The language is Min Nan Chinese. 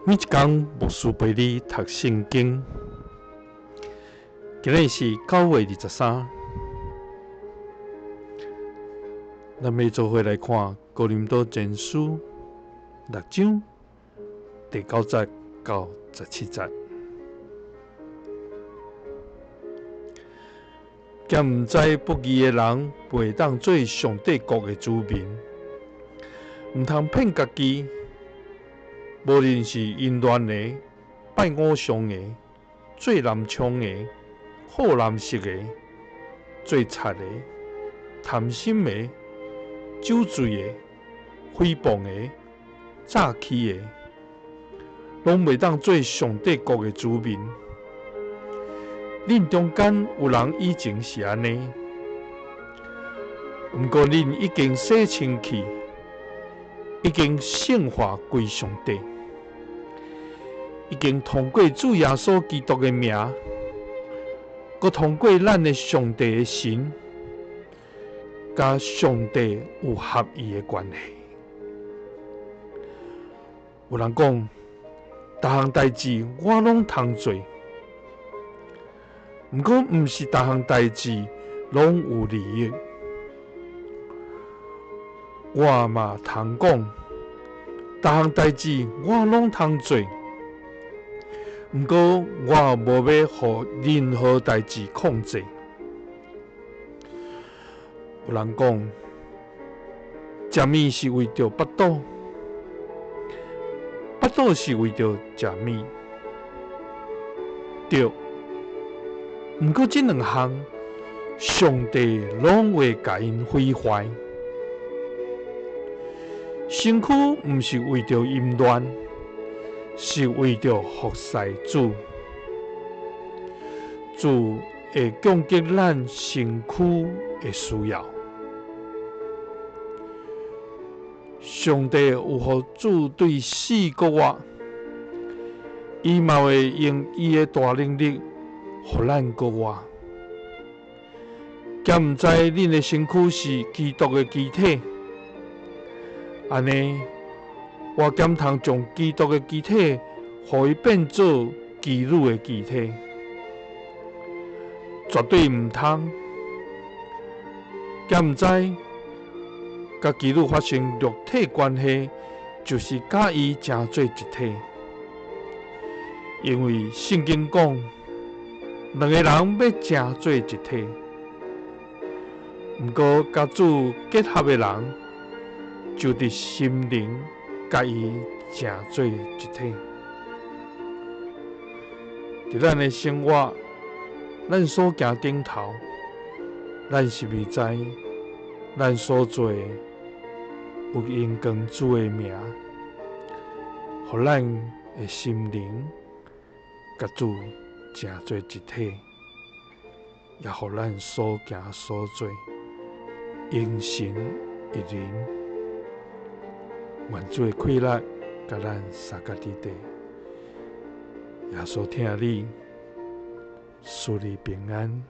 每一工牧師陪你讀聖經。今日是9月23，咱欲做伙來看哥林多前書六章第九節到十七節。敢毋知不義的人袂當做上帝國的子民？毋通騙家己。無論是淫亂的、拜偶像的、做男娼的、好男色的、做賊的、貪心的、酒醉的、誹謗的、詐欺的，攏袂當做上帝國的子民。恁中間有人以前是按呢，毋過恁已經洗清氣，已經聖化歸上帝，已經通過主耶穌基督的名，閣通過咱的上帝的神，佮上帝有合一的關係。有人講，逐項代誌我攏通做，毋過毋是逐項代誌攏有利益。我嘛通講，逐項代誌我攏通做，毋過我無欲予任何代誌控制。有人講，食物是為著腹肚，腹肚是為著食物。對，毋過這兩項，上帝攏會共𪜶毀壞。身軀毋是為著淫亂，是為著服侍主。主會供給咱身軀的需要。上帝有予主對死閣活，伊嘛會用伊的大能力，予咱閣活。敢毋知恁的身軀是基督的肢體？按呢，我敢通將基督的肢體，予伊變做妓女的肢體？絕對毋通！敢毋知，佮妓女發生肉體關係，就是佮伊成做一體？因為聖經講，兩个人欲成做一體。毋過，佮主結合的人，就佇心靈佮伊成做一體。佇咱的生活，咱所行頂頭，咱是毋知咱所做的有榮光主的名，予咱的心靈佮主成做一體，也予咱所行所做榮神益人。願主的喜樂佮咱相佮佇底，耶穌疼你，賜你平安。